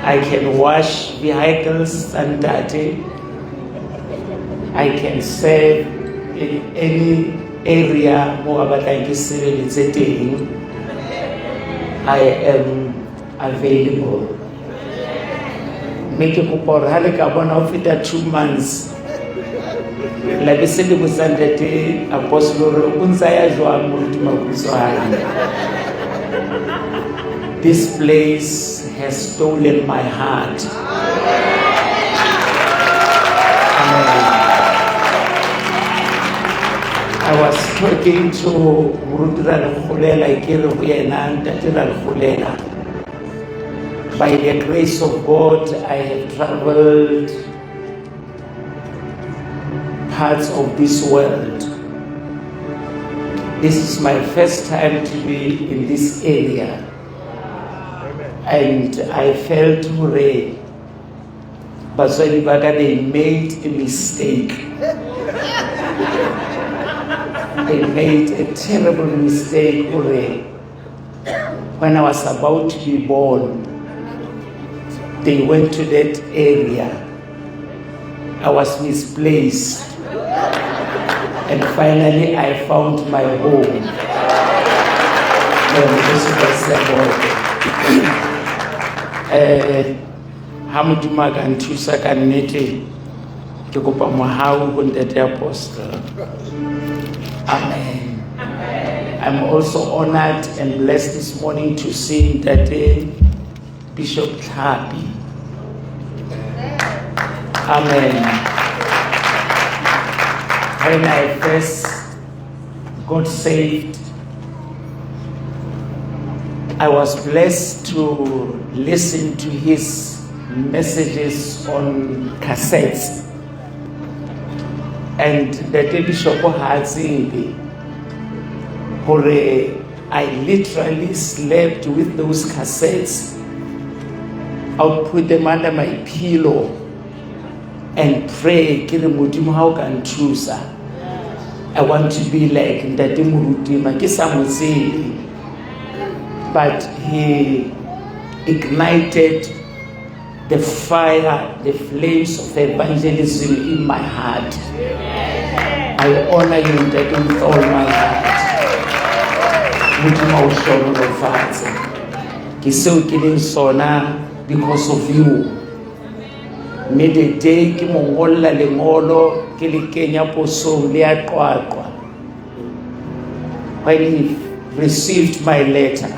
I can wash vehicles tsa ntate. I can serve in any area mo a batlang ke sebeletse teng. I am available. Mme ke kopa hore ha le ka bona ho feta 2 months la be se le botsa ntate Apostle hore o ntsa ya jwang Moruti Makutswane. This place has stolen my heart. Amen. I was talking to Moruti Ralekholela, ke re ho yena, ntate Ralekholela, by the grace of God I have traveled parts of this world. This is my first time to be in this area. And I felt hore batswadi ba ka, they made a mistake. They made a terrible mistake hore when I was about to be born, they went to that area. I was misplaced. And finally, I found my home. Then, ha Modimo a ka nthusa ka nnete, ke kopa mohau ho ntate Apostle. Amen. I'm also honored and blessed this morning to see ntate Bishop Tlhapi. Amen. When I first got saved, I was blessed to listen to his messages on cassettes. And the Bishop ha tsebe hore I literally slept with those cassettes. I would put them under my pillow and pray, ke re, Modimo, ha o ka nthusa, I want to be like ntate Morutima. Ke sa mo tsebe, but he ignited the fire, the flames of evangelism in my heart. I honor you, ntate, with all my heart. Modimo a o hlohonolofatse. Ke seo ke leng sona because of you. Mme the day ke mo ngolla lengolo, ke le kenya posong le ya Qwaqwa, when he received my letter,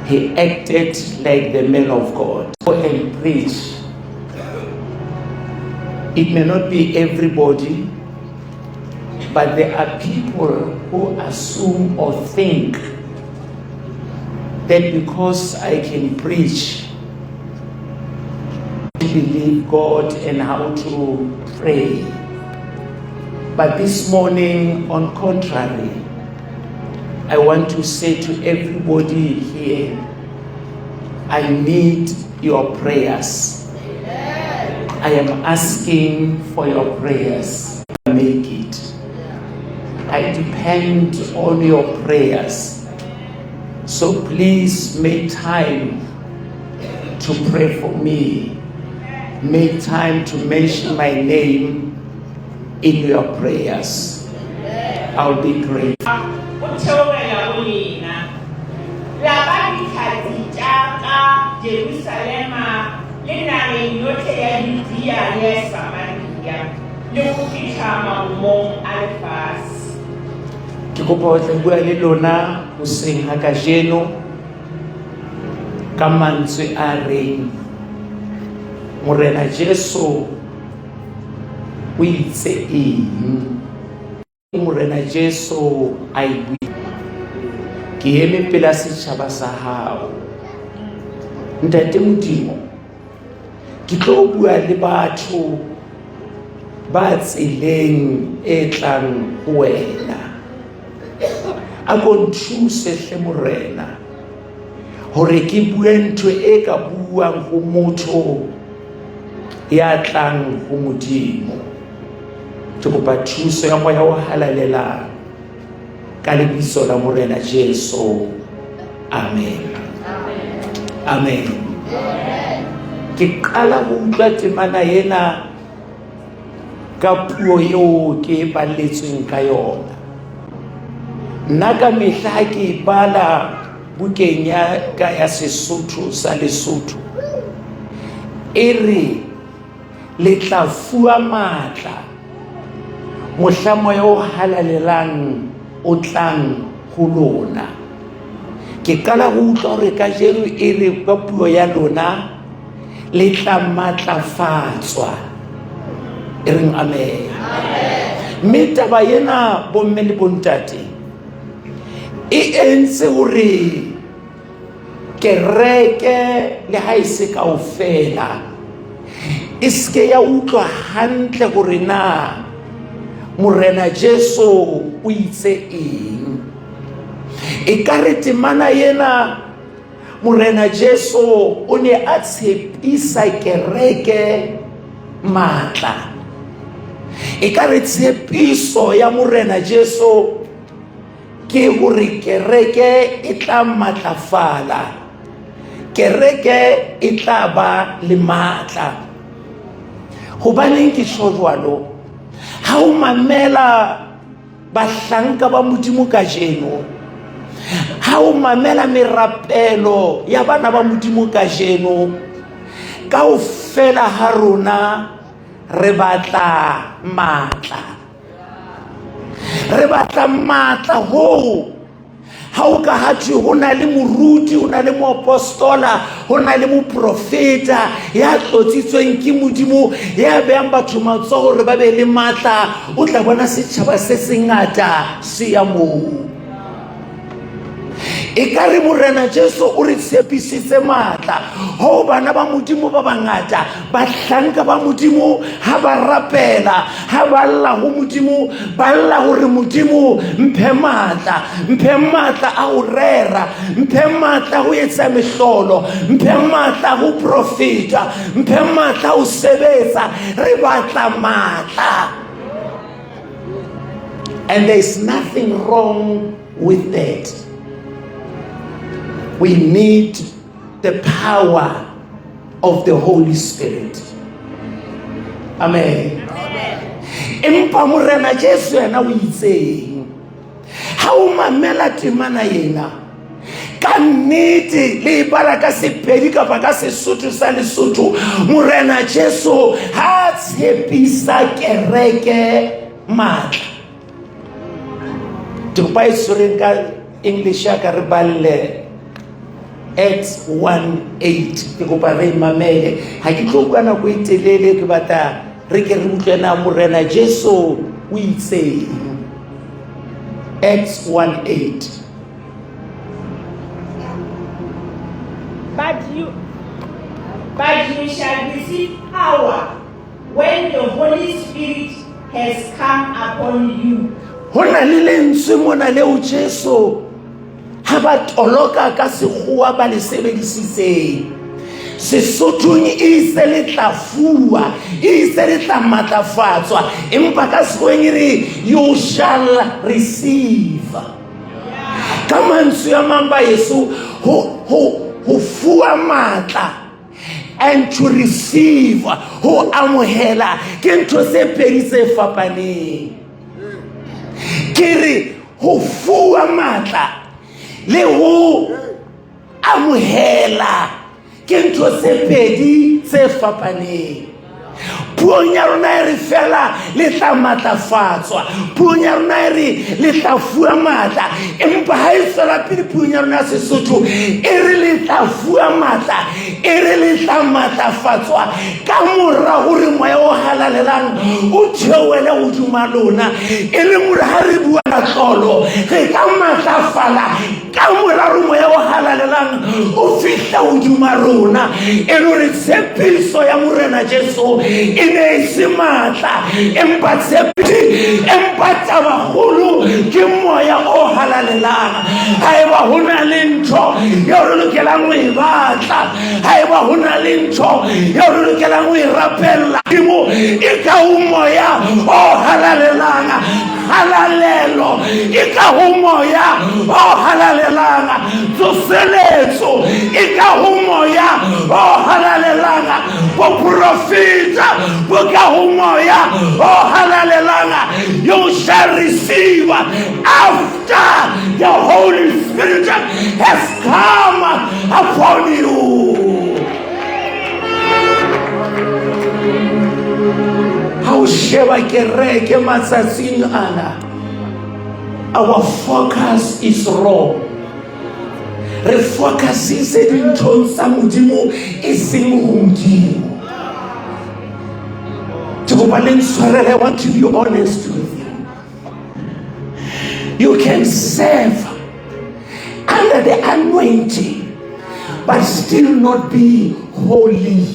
he acted like the man of God. Go and preach. It may not be everybody, but there are people who assume or think that because I can preach, believe God and how to pray. But this morning, on contrary, I want to say to everybody here, I need your prayers. I am asking for your prayers. Make it. I depend on your prayers. So please make time to pray for me. Make time to mention my name in your prayers. I'll be grateful. O theogela go lena la ba dihlatse tša ka Jerusalema le nageng yohle ya Judea le ya Samaria le go fihla magomong a lefase. Ke kopa ho tla bua le lona hoseng ha kajeno ka mantswe a reng Morena Jesu o itse eng. Morena Jesu a e bue, ke eme pela setjhaba sa hao, ntate Modimo, ke tlo bua le batho ba tseleng e tlang ho wena. A ko nthuse hle Morena hore ke bue ntho e ka buang ho motho ya tlang ho Modimo. Ke kopa thuso ya Moya o Halalelang ka lebitso la Morena Jesu. Amen. Amen. Ke qala ho utlwa temana ena ka puo eo ke e balletsweng ka yona. Nna ka mehla ha ke e bala bukeng ya ka ya Sesotho sa Lesotho e re le tla fuwa matla mohla moya o halalelang o tlang ho lona. Ke qala ho utlwa hore kajeno e re ka puo ya lona le tla matlafatswa. E reng amen. Mme taba ena bomme le bontate e entse hore kereke le ha e se kaofela e seke ya utlwa hantle hore na Morena Jesu o itse eng. E ka re temana ena Morena Jesu o ne a tshepisa kereke matla. E ka re tshepiso ya Morena Jesu ke hore kereke e tla matlafala, kereke e tla ba le matla. Hobaneng ke tjho jwalo? Ha o mamela bahlanka ba Modimo kajeno, ha o mamela merapelo ya bana ba Modimo kajeno, kaofela ha rona re batla matla. Re batla matla hoo ha o ka ha thwe ho na le moruti, ho na le moapostola, ho na le moprofeta ya tlotsitsweng ke Modimo, ya behang batho matsoho hore ba be le matla, o tla bona setjhaba se sengata se ya moo. E ka re Morena Jesu o re tshepisitse matla hoo bana ba Modimo ba bangata, bahlanka ba Modimo, ha ba rapela, ha ba lla ho Modimo, ba lla hore Modimo mphe matla, mphe matla a ho rera, mphe matla a ho etsa mehlolo, mphe matla a ho profeta, mphe matla a ho sebetsa. Re batla matla. And there is nothing wrong with that. We need the power of the Holy Spirit. Amen. Empa Morena Jesu yena o itseng? Ha o mamela temana ena, ka nnete le e bala ka Sepedi kapa ka Sesotho sa Lesotho, Morena Jesu ha tshepisa kereke matla. Ke kopa e tshwereng ka English ya ka re balle Acts 1:8. Ke kopa re e mamele. Ha ke tlo bua nako e telele, ke batla re ke re utlwe na Morena Jesu o itseng. Acts 1:8. But you shall receive power when the Holy Spirit has come upon you. Ho na le lentswe mona leo Jesu ha ba toloka ka sekgowa ba le sebedisitseng. Sesothong e itse le tla fuwa, e itse le tla matlafatswa, empa ka sekgoweng e re you shall receive. Ka mantswe a mang ba Jesu, ho fuwa matla and to receive, ho amohela, ke ntho tse pedi tse fapaneng. Ke re ho fuwa matla le ho amohela ke ntho tse pedi tse fapaneng. Puong ya rona e re fela le tla matlafatswa, puong ya rona e re le tla fuwa matla, empa ha e tswela pele puong ya rona ya Sesotho e re le tla fuwa matla, e re le tla matlafatswa ka mora hore moya o halalelang o theohele hodima lona. E leng hore ha re bua ka tlolo re ka matlafala ka mora hore moya o halalelang o fihla hodima rona. E le hore tshepiso ya Morena Jesu e ne e se matla, empa empa tabakgolo ke moya o halalelang. Haeba ho na le ntho eo re lokelang ho e batla, haeba ho na le ntho eo re lokelang ho e rapella, Modimo e ka ho moya o halalelang. Kgalalelo e ka ho moya o halalelang. Tsoseletso e ka ho moya o halalelang. Boprofeta bo ka ho moya o halalelang. You shall receive after the Holy Spirit has come upon you. Ha o sheba kereke matsatsing ana, our focus is wrong. Re focusitse dinthong tsa Modimo e seng ho Modimo. Ke kopa le ntshwarele, I want to be honest with you. You can serve under the anointing but still not be holy.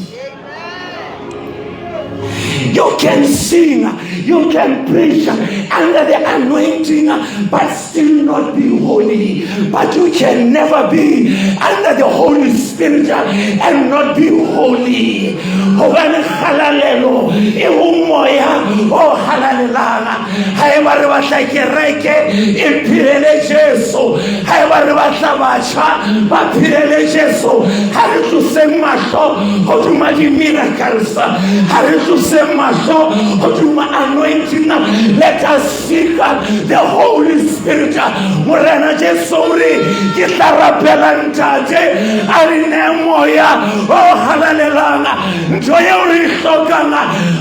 You can sing, you can preach under the anointing, but still not be holy. But you can never be under the Holy Spirit and not be holy. Hobane kgalalelo e ho moya o halalelang. Haeba re batla kereke e phelele Jesu, haeba re batla batjha ba phelele Jesu, ha re tloseng mahlo hodima di-miracles, ha re tloseng mahlo hodima anointing. Let us seek the Holy Spirit. Morena Jesu o re ke tla rapela Ntate a re nee moya o halalelang. Ntho eo re e hlokang,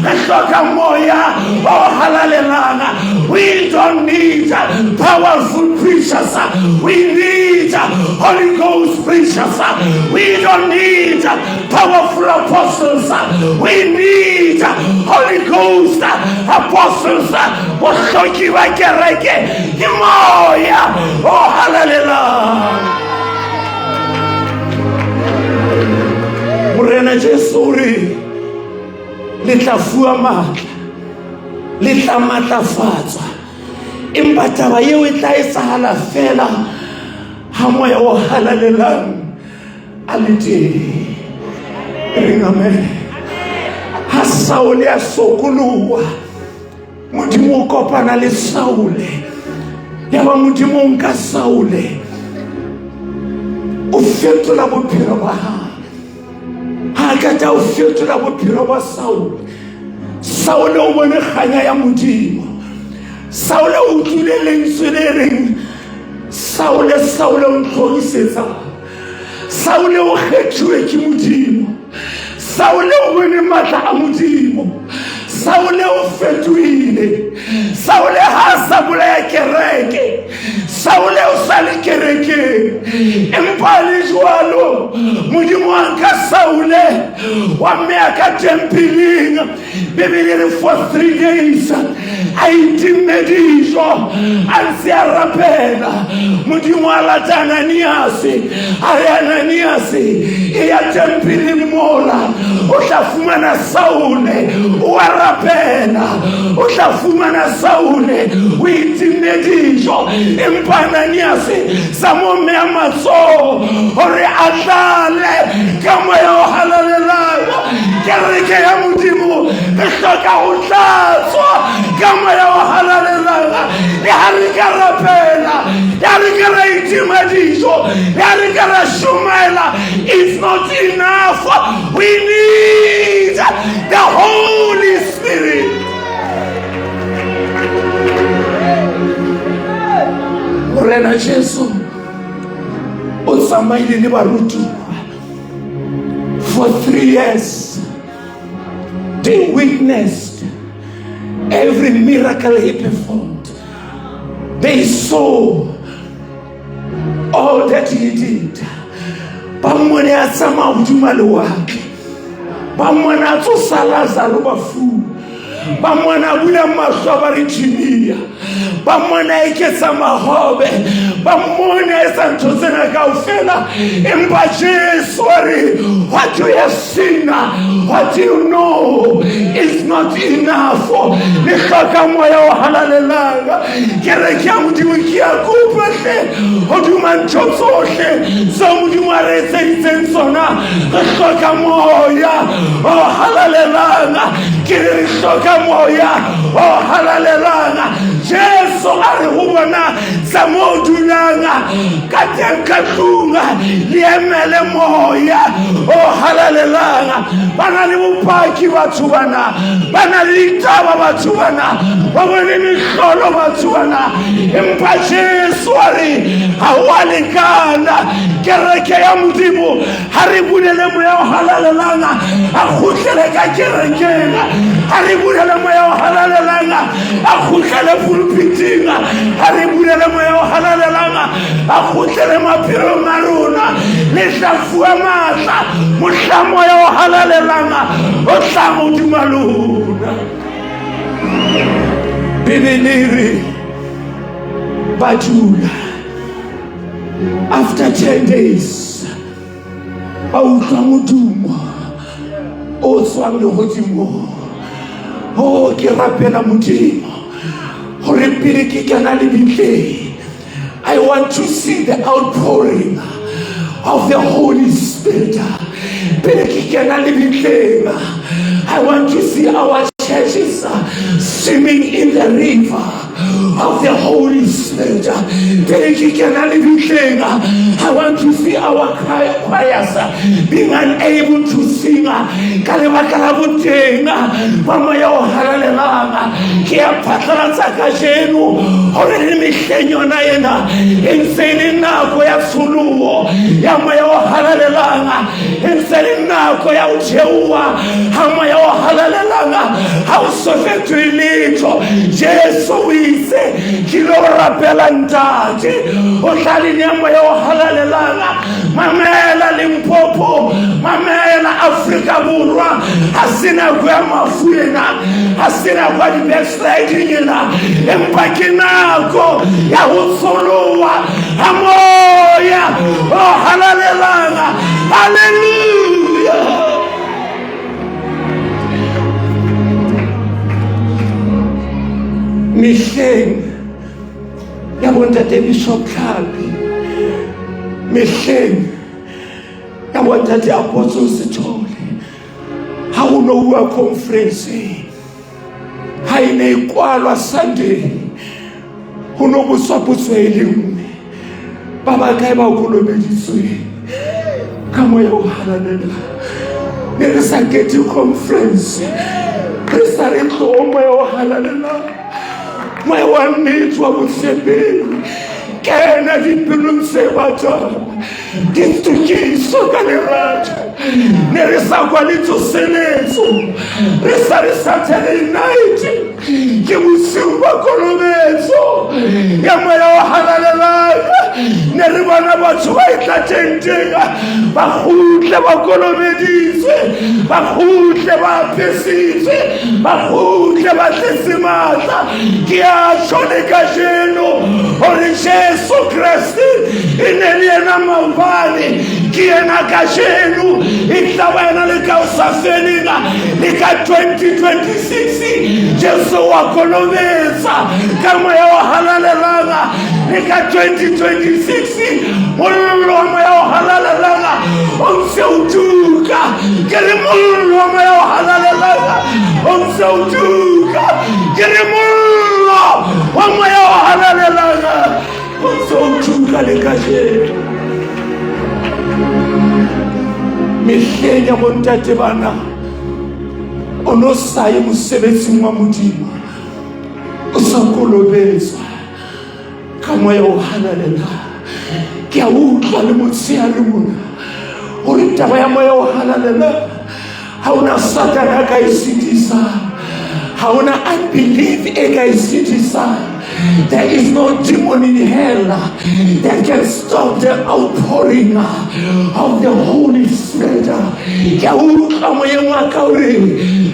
re hloka moya o halalelang. We don't need powerful preachers, we need Holy Ghost preachers. We don't need powerful apostles, we need Holy Ghost apostles. Bohloki ba kereke ke moya o halalelang. Morena Jesu o re le tla fuwa matla, le tla matlafatswa, empa taba eo e tla etsahala fela ha moya o halalelang a le teng. Reng amen. Ha Saule a sokoloha, Modimo o kopana le Saule. Yaba Modimo o nka Saule, o fetola bophelo ba hae. Ha ka tla o fetola bophelo ba Saule, Saule o bone kganya ya Modimo. Saule o utlwile lentswe le reng, Saule, Saule, o ntlhorisetsang. Saule o kgethuwe ke Modimo. Saule o bone matla a Modimo. Saule o fetohile. Saule ha a sa bolaya kereke. Saule o sa le kerekeng, empa le jwalo Modimo wa nka Saule wa mmeya ka tempeleng. Bibele re for 3 days a itimme dijo a ntse a rapela. Modimo a lata Ananiase, a re Ananiase e ya tempeleng mola o tla fumana Saule o a rapela, o tla fumana Saule o itimme dijo. Empa Ananiase sa mo mmeya matsoho hore a tlale ka moya o halalelang. Kereke ya Modimo re hloka ho tlatswa ka moya o halalelang. Le ha re ka rapela, le ha re ka ra itima dijo, le ha re ka ra shumaela, it's not enough. We need the Holy Spirit. Morena Jesu o tsamaile le barutuwa for 3 years. They witnessed every miracle he performed. They saw all that he did. Ba mmone a tsamaya hodima lewatle, ba mmone a tsosa Lazaro bafung, ba mmone a bula mahlo a Bartimea, ba mmone a eketsa mahobe, ba mmone a etsa ntho tsena kaofela. Empa Jesu a re, what you have seen, what you know is not enough. Le hloka moya o halalelang. Kereke ya Modimo, ke a kopa hle, hodima ntho tsohle tseo Modimo a re etseditseng tsona, re hloka moya o halalelang. Ke re re hloka moya o halalelang. Jesu a re ho bona tsa mo dulang ka teng ka tlung le emele moya o halalelang. Ba na le bopaki batho bana, ba na le ditaba batho bana, ba bone mehlolo batho bana. Empa Jesu a re ha ho a lekana. Kereke ya Modimo ha re bulele moya o halalelang a kgutlele ka kerekeng, ha re bulele moya o halalelang a kgutlele pulpiting, ha re bulele moya o halalelang a kgutlele maphelong a rona. Le tla fuwa matla mohla moya o halalelang o tlang hodima lona. Bibele e re ba dula after 10 days ba utlwa modumo o tswang lehodimong. Oh, ke rapela Modimo gore pele ke kena lebitleng, I want to see the outpouring of the Holy Spirit. Pele ke kena lebitleng, I want to see our churches swimming in the river of the Holy Spirit. Pele ke kena lebitleng, I want to see our choirs being unable to sing ka lebaka la boteng ba moya o halalelang. Ke a phatlalatsa kajeno hore le mehleng yona ena e ntse e le nako ya tsholoho ya moya o halalelang, e ntse le nako ya ho theoha ha moya o halalelang. Ha o so fetohe letho. Jesu o itse ke lo rapela Ntate, o tla le nea moya o halalelang. Mamela Limpopo, mamela Afrika Borwa, ha se nako ya mafu ena, ha se nako ya di-backsliding ena, empa ke nako ya ho tsholoha ha moya o halalelang. Hallelujah. Mehleng ya bontate Bishop Tlhapi, mehleng ya bontate Apostle Sithole, ha ho no uwa conference ha e ne e kwalwa Sunday, ho no botswa potso e le nngwe, ba bakae ba kolobeditsweng ka moya o halalelang? Ne re sa kete conference re sa re tlo moya o halalelang, moya wa nnete wa botshepehi, kena dipelong tse batang ditokiso ka lerato. Ne re sa kwale tsoseletso, re sa re Saturday night ke bosiu ba kolobetso ya moya o halalelang. Ne re bona batho ba e tla tenteng ba kgutle ba kolobeditswe, ba kgutle ba apesitswe, ba kgutle ba tletse matla. Ke a tjho le kajeno hore Jesu Kreste e ne le yena maobane, ke yena kajeno, e tla ba yena le ka ho sa feleng. Le ka 2026 Jesu wa kolobetsa ka moya o halalelang. Le ka 2026 mollo wa moya o halalelang o ntse o tuka. Ke re mollo wa moya o halalelang o ntse o tuka. Ke re mollo wa moya o halalelang o ntse o tuka le kajeno. Mehleng ya bontate bana, o no sa ye mosebetsing wa Modimo o sa kolobetswa ka moya o halalelang. Ke a utlwa le motshehare mona hore taba ya moya o halalelang ha ona Satane a ka e sitisang, ha ona unbelief e ka e sitisang. There is no demon in hell that can stop the outpouring of the Holy Spirit. Ke a utlwa moyeng wa ka hore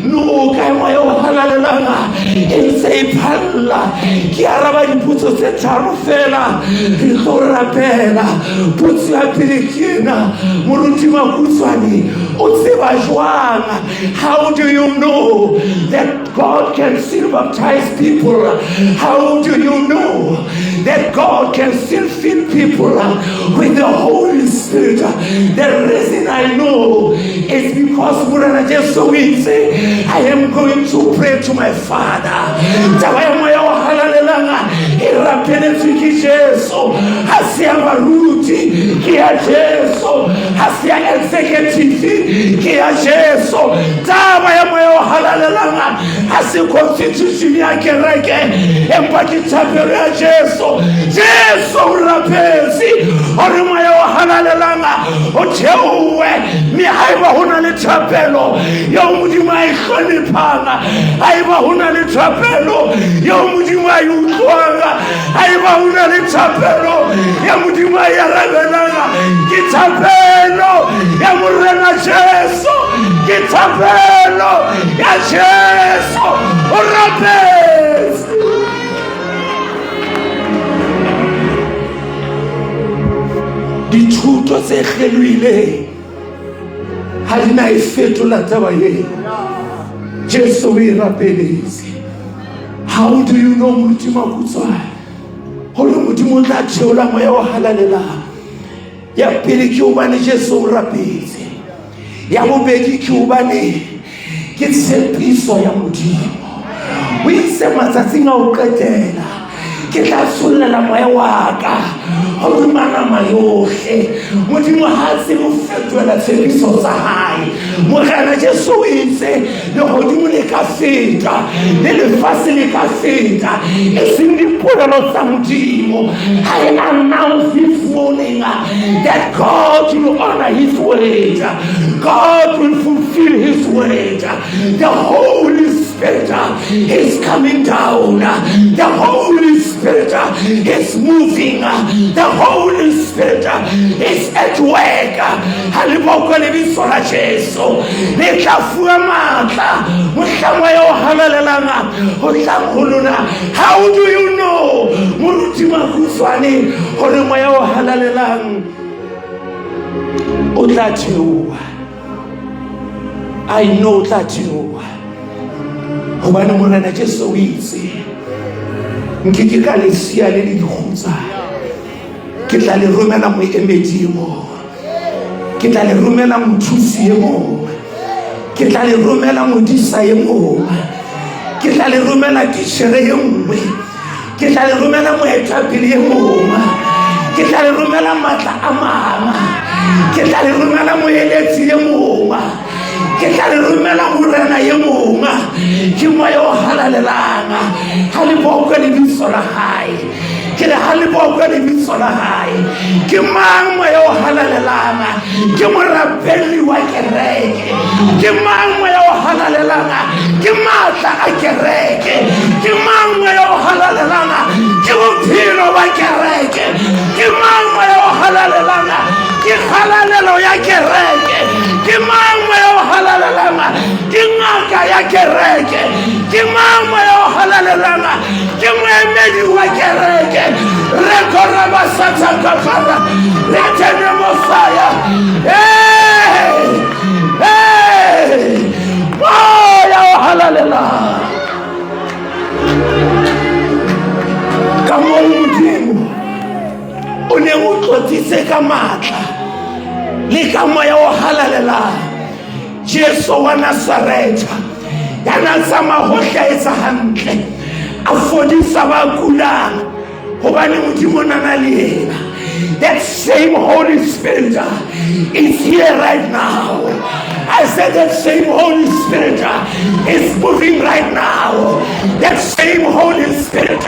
noka ya moya o halalelang e ntse e phalla. Ke araba dipotso tse tharo fela, re tlo rapela. Potso ya pele ke ena, moruti Makutswane, o tseba jwang? How do you know that God can still baptize people? How do you know that God can still fill people with the Holy Spirit? The reason I know is because Morena Jesu o itse, I am going to pray to my Father. Taba ya moya o halalelang Rapeletswe ke Jesu, ha se ya baruti, ke ya Jesu, ha se ya executive, ke ya Jesu. Taba ya moya o halalelang ha se constitution ya kereke, empa ke thapelo ya Jesu. Jesu o rapetse hore moya o halalelang o theowe, mme haeba ho na le thapelo eo Modimo a e hloniphang, haeba ho na le thapelo eo Modimo a e utlwang, haeba ho na le thapelo ya Modimo a e arabelang, ke thapelo ya Morena Jesu, ke thapelo ya Jesu. O rapetse. Dithuto tse kgelohileng ha di na e fetola taba eo. Jesu o e rapeletse. How do you know, moruti Makutswane, hore Modimo o tla theola moya o halalelang? Ya pele ke hobane Jesu o rapetse. Ya bobedi ke hobane ke tshepiso ya Modimo. O itse matsatsing a ho qetela ke tla tshollela moya wa ka hodima nama yohle. Modimo ha a tsebe ho fetohela tshepiso tsa hae. Morena Jesu o itse lehodimo le ka feta le lefatshe le ka feta, e seng dipolelo tsa Modimo. I announce this morning that God will honor his word. God will fulfill his word. The Holy Spirit is coming down. The Holy Spirit is moving. The Holy Spirit is at work. Ha le bokwe lebitso la Jesu, le tla fuwa matla mohla moya o halalelang ho tlang ho lona. How do you know, moruti Makutswane, hore moya o halalelang o tla theoha? I know o tla theoha hobane Morena Jesu o itse nke ke ka le siya le le dikgutsana, ke tla le romela moemedi e mong, ke tla le romela mothusi e mong, ke tla le romela modisa e mong, ke tla le romela titjhere e nngwe, ke tla le romela moetapele e mong, ke tla le romela matla a mang, ke tla le romela moeletsi e mong, ke tla le romela morena e mong. Ke moya o halalelang. Ha le bokwe lebitso la hae. Ke re ha le bokwe lebitso la hae. Ke mang moya o halalelang? Ke morapelli wa kereke. Ke mang moya o halalelang? Ke matla a kereke. Ke mang moya o halalelang? Ke bophelo ba kereke. Ke mang moya o halalelang? Ke kgalalelo ya kereke. Ke mang moya o halalelang? Ke ngaka ya kereke. Ke mang moya o halalelang? Ke moemedi wa kereke. Rekorabasatshakapara retenemosaya. Hey! Hey! Moya o halalelang ka moo Modimo o neng o tlotsitse ka matla le ka moya o halalelang Jesu wa Nasaretha, ya na tsamaya hohle a etsa hantle, a fodisa ba kulang, hobane Modimo o na na le yena. That same Holy Spirit is here right now. I said that same Holy Spirit is moving right now. That same Holy Spirit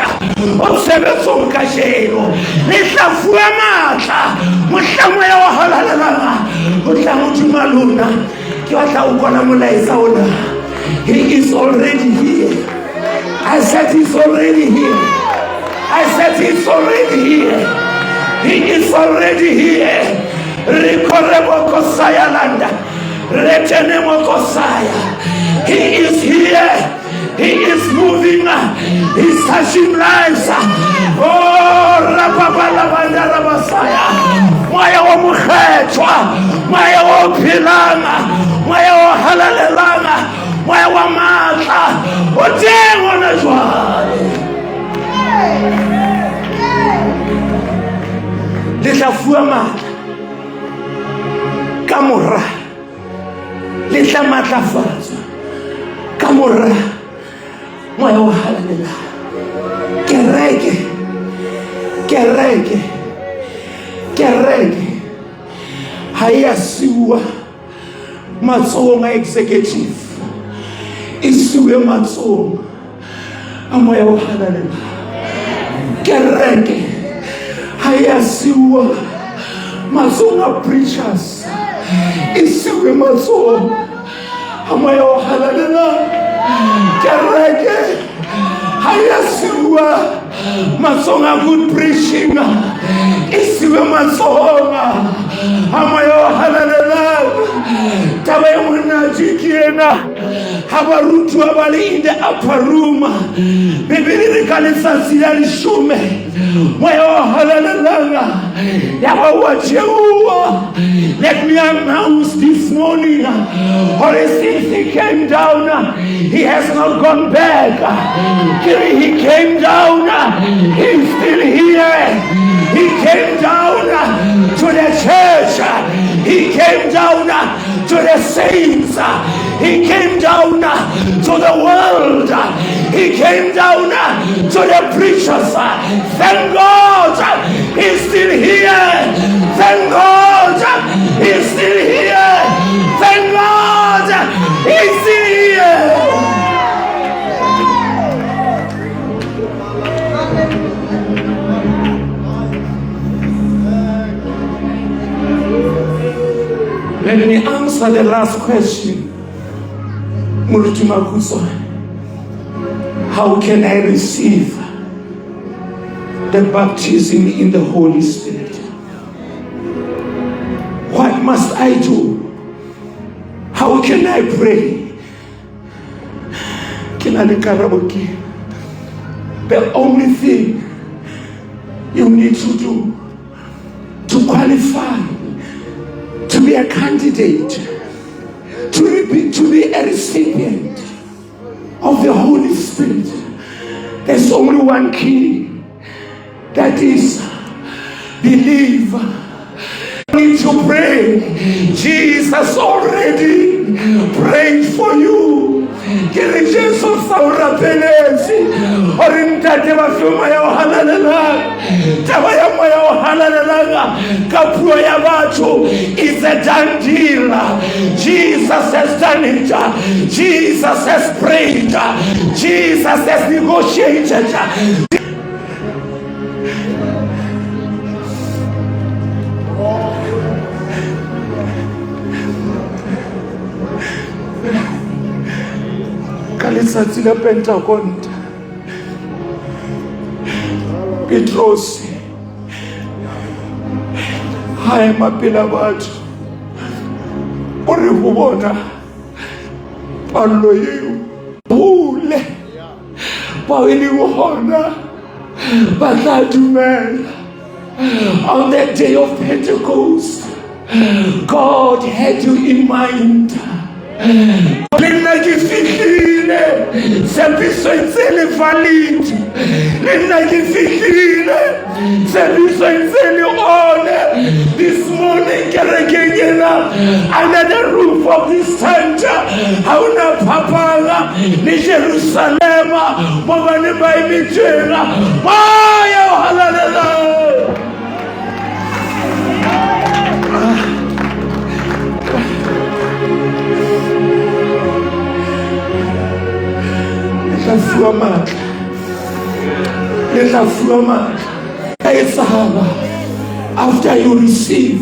o tshebetsong kajeno. Le tla fuwa matla mohla moya o halalelang o tla hodima lona. Ke batla ho kwana molaetsa ona. He is already here. I said he's already here. I said he's already here. He is already here. Rikorebokosaya landa. Retenemokosaya. He is here. He is moving. He's touching lives. Oh, rapabalabanda rabasaya. Moya o mokgethwa, moya o phelang, moya o halalelang, moya wa matla o teng hona jwale. Le tla fuwa matla ka mora, le tla matlafatswa ka mora moya o halalelang. Kereke Kereke, kereke ha e a siuwa matsohong a executive, e siuwe matsohong a moya o halalelang. Kereke ha e a siuwa matsohong a preachers, e siuwe matsohong a moya o halalelang. Kereke ha e a siuwa matsohong a good preaching, e siuwe matsohong a moya o halalelang. Taba e monate ke ena, ha barutuwa ba le in the upper room, Bibele re ka letsatsi la leshome moya o halalelang ya ba wa theoha. Let me announce this morning, hore since he came down, he has not gone back. Ke re he came down, he's still here. He came down to the church, he came down to the saints, he came down to the world, he came down to the preachers. Thank God he's still here. Thank God he's still here. Thank God he's still here. Let me answer the last question. Moruti Makutswa, how can I receive the baptism in the Holy Spirit? What must I do? How can I pray? Ke na le karabo ke the only thing you need to do to qualify to be a candidate, to be a recipient of the Holy Spirit, there's only one key, that is believe. Need to pray. Jesus already prayed for you. Ke re Jesu sa o rapeletse gore ntate ba fe moya o halalelang. Taba ya moya o halalelang ka puo ya batho is a done deal. Jesus has done it. Jesus has prayed. Jesus has negotiated. Ka letsatsi la Pentakonta, Petrose ha ema pela batho, o re ho bona, pallo eo hole bao e leng hona ba tla dumela. On that day of Pentecost, God had you in mind. Le nna ke fihlile tshepiso e ntse le valid, le nna ke fihlile tshepiso e ntse le one. This morning kerekeng ena, under the roof of this tent, ha ona phapang le Jerusalema mo ba ne ba eme tjena. Moya o halalelang. Le tla fuwa matla, le tla fuwa matla. Etsahala after you receive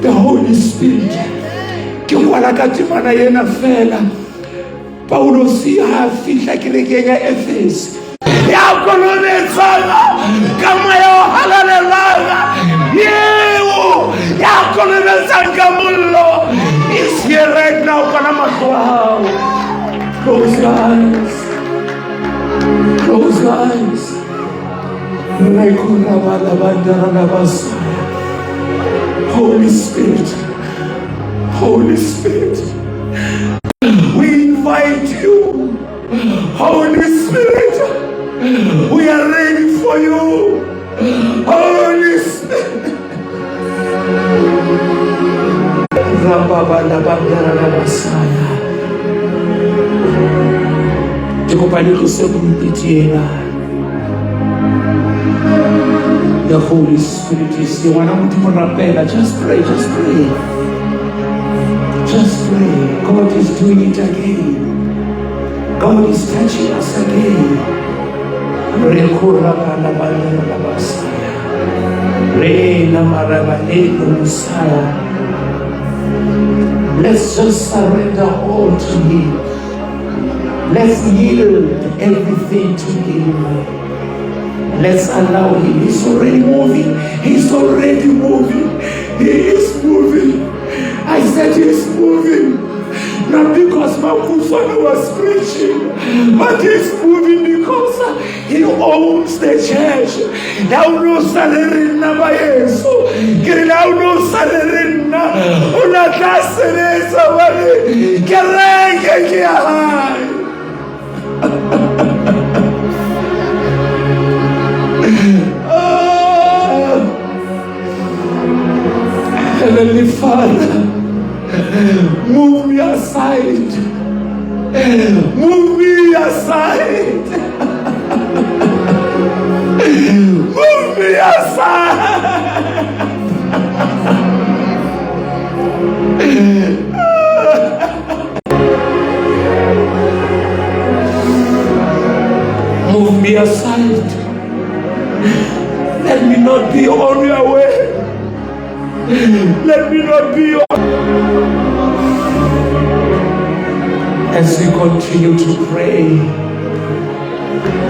the Holy Spirit. Ke kwala ka temana ena fela. Paulosi ha fihla kerekeng ya Efese, ya kolobetsang ka moya o halalelang, eo ya kolobetsang ka mollo is here right now. Kwala mahlo a hao. Close your eyes. Close your eyes. Holy Spirit, Holy Spirit, we invite you. Holy Spirit, we are ready for you. Holy Spirit. Ke kopa le tlose pulpiti ena. The Holy Spirit is here. Ngwana Modimo rapela. Just pray, just pray. Just pray. God is doing it again. God is touching us again. Re khorabala bandela la basaya. Re na maraba e Messiah. Let's just surrender all to Him. Let's yield everything to Him. Let's allow Him. He's already moving. He's already moving. He is moving. I said He's moving. Not because Makuswana was preaching, but he's moving because he owns the church. La o no sa le re nna ba yeso. Ke re la o no sa le re nna. O la tla sebetsa hobane kereke ke ya hae. Ah, Heavenly Father, move me aside. Move me aside. Move me aside. Move me aside. Let me not be on your way. Let me not be on. As we continue to pray,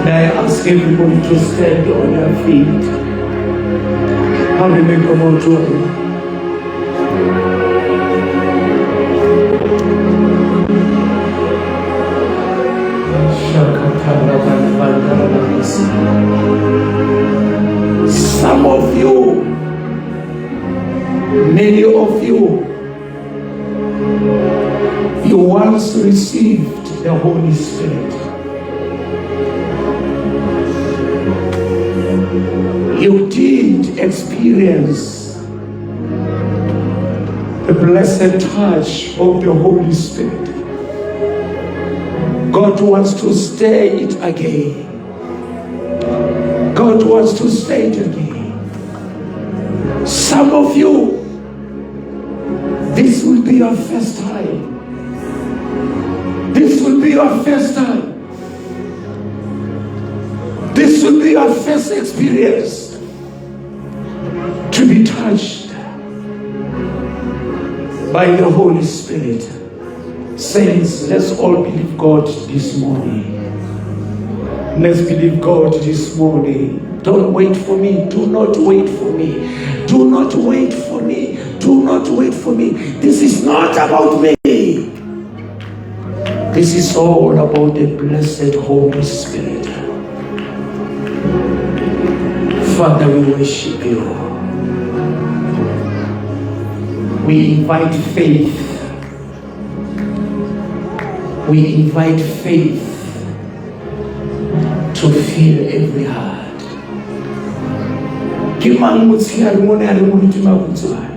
may I ask everybody to stand on their feet. How do we come on to Some of you, many of you, you once received the Holy Spirit. You did experience the blessed touch of the Holy Spirit. God wants to stir it again. God wants to stir it again. Some of you, this will be your first time. This will be your first time. This will be your first experience to be touched by the Holy Spirit. Saints, let's all believe God this morning. Let's believe God this morning. Don't wait for me. Do not wait for me. Do not wait for me. Do not wait for me. This is not about me. This is all about the blessed Holy Spirit. Father, we worship you. We invite faith. We invite faith to fill every heart. Ke mang motshehare mona ya reng moruti Mabutswana?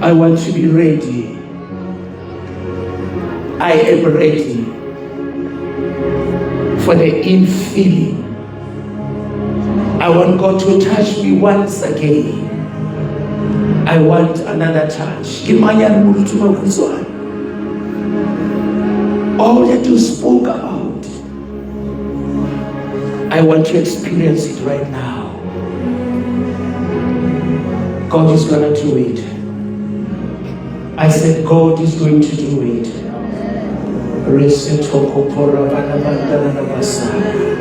I want to be ready. I am ready for the infilling. I want God to touch me once again. I want another touch. Ke mang ya reng moruti Mabutswana? All that you spoke about, I want to experience it right now. God is going to do it. I said God is going to do it. Re se thoko pora bana ba ntana ba basadi.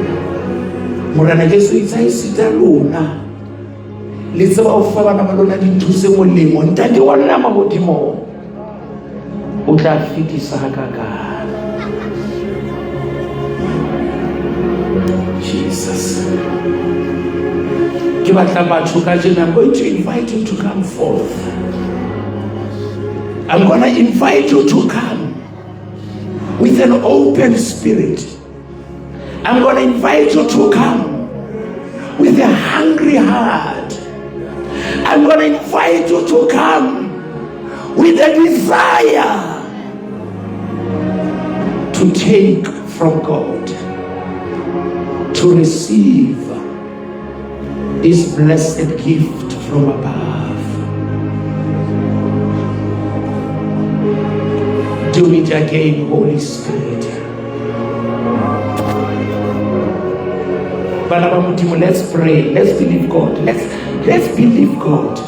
Morena Jesu itse ha esita lona le tseba ho fa bana ba lona dintho tse molemo. Ntate wa lona mahodimong o tla fetisa hakakang. Jesus. Ke batla batho kajeno, I'm going to invite you to come forth. I'm going to invite you to come with an open spirit. I'm going to invite you to come with a hungry heart. I'm going to invite you to come with a desire to take from God, to receive this blessed gift from above. Do it again, Holy Spirit. Bana ba Modimo, let's pray. Let's believe God. Let's believe God.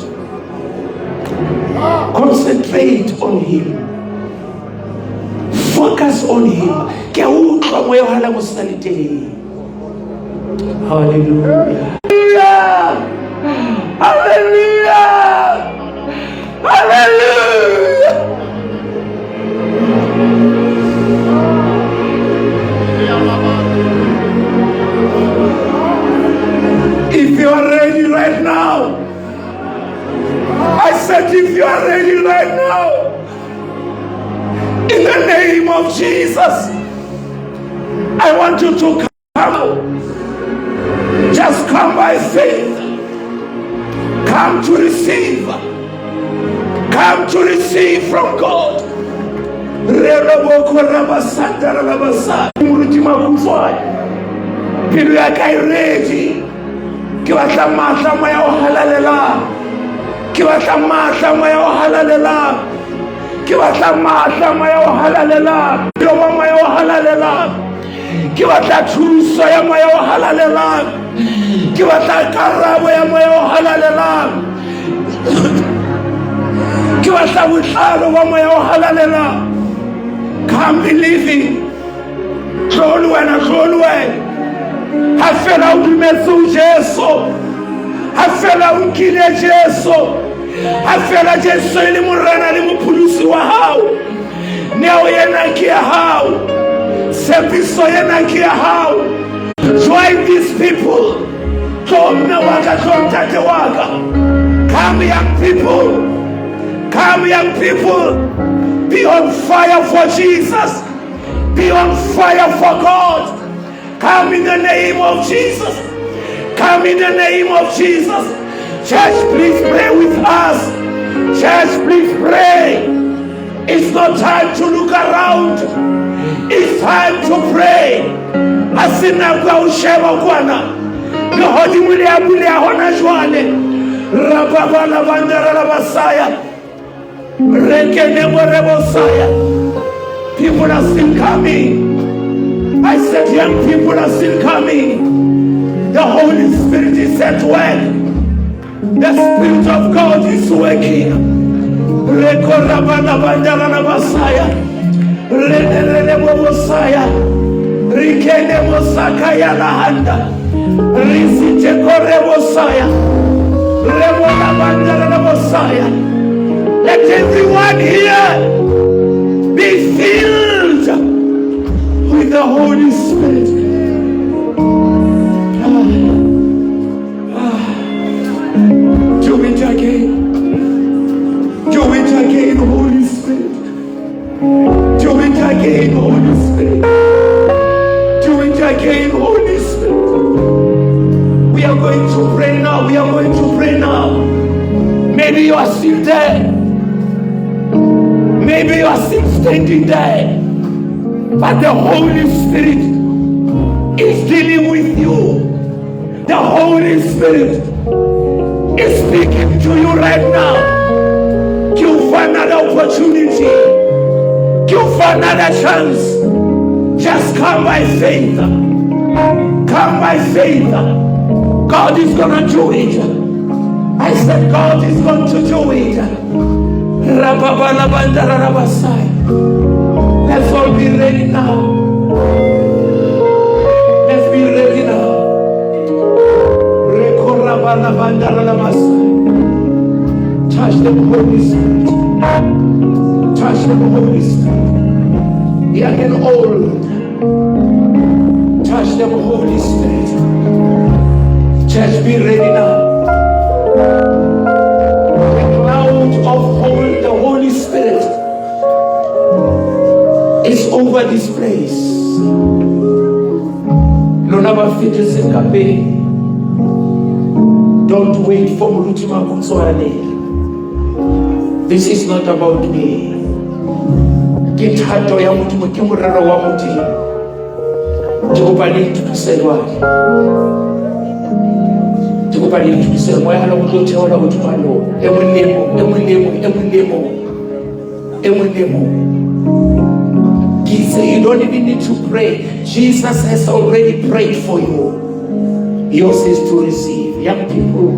Concentrate on Him. Focus on Him. Ke a utlwa moya o hala mo sa le teng. Hallelujah. Hallelujah. Hallelujah. If you are ready right now, I said, if you are ready right now, in the name of Jesus, I want you to come. Just come by faith. Come to receive. Come to receive from God. Moruti Makutswane, pelo ya ka e ready. Ke batla matla moya o halalelang. Ke batla matla moya o halalelang. Ke batla matla moya o halalelang. Ke wa moya o halalelang. Ke batla thuso ya moya o halalelang. Ke batla karabo ya moya o halalelang. Ke batla botlalo ba moya o halalelang. Come believing. Tlo le wena, tlo le wena. Ha fela o dumetse ho Jesu. Ha fela o nkile Jesu. Ha fela Jesu e le morena le mopholosi wa hao. Neo ena ke ya hao. Tshepiso ena ke ya hao. Join these people. Tlo mme wa ka, tlo ntate wa ka. Come, young people. Come, young people. Be on fire for Jesus. Be on fire for God. Come in the name of Jesus. Come in the name of Jesus. Church, please pray with us. Church, please pray. It's not time to look around. It's time to pray. Ha se nako ya ho sheba kwana. Lehodimo le a buleha hona jwale. Rababala bandara la basaya. Rekene morebosaya. People are still coming. I said young people are still coming. The Holy Spirit is at work. The Spirit of God is working. Rekorabala bandara la basaya. Renelele bobosaya. Rikene mosakaya la handa. Risite korebosaya. Rebola bandara la bosaya. Let everyone here be filled with the Holy Spirit. Ah, ah. Do it again. Do it again, Holy Spirit. Do it again, Holy Spirit. Do it again, Holy Spirit. We are going to pray now. We are going to pray now. Maybe you are still there. Maybe you are still standing there. But the Holy Spirit is dealing with you. The Holy Spirit is speaking to you right now. Give another opportunity. Give another chance. Just come by faith. Come by faith. God is gonna do it. I said God is going to do it. Rababalabandalabasai. Let's all be ready now. Let's be ready now. Rekorabalabandalabasai. Touch them, Holy Spirit. Touch them, Holy Spirit. Young and old. Touch them, Holy Spirit. Church, be ready now. The cloud of the Holy Spirit is over this place. Lona ba fetetseng ka pele. Don't wait for Moruti Makutswane. This is not about me. Ke thato ya Modimo, ke morero wa Modimo. Ke kopa le itokise jwale. Ke kopa le itokise moya le go tlo theola godimo lona. E mong le e mong, e mong le e mong, e mong le e mong. E mong le e mong. Ke itse you don't even need to pray. Jesus has already prayed for you. Yours is to receive. Young people,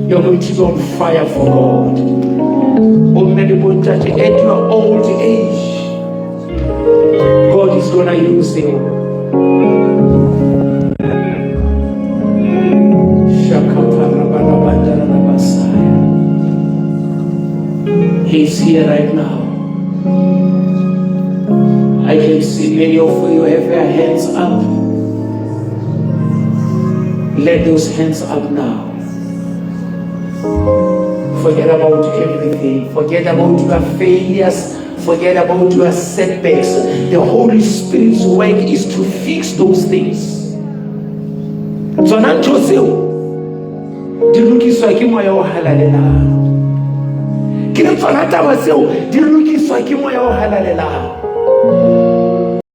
you're going to be on fire for God. Bomme le bontate, at your old age, God is gonna use you. He's here right now. I can see many of you have your hands up. Let those hands up now. Forget about everything. Forget about your failures. Forget about your setbacks. The Holy Spirit's work is to fix those things. Tsona ntho tseo di lokiswa ke moya o halalelang. Ke le tsona taba tseo di lokiswa ke moya o halalelang.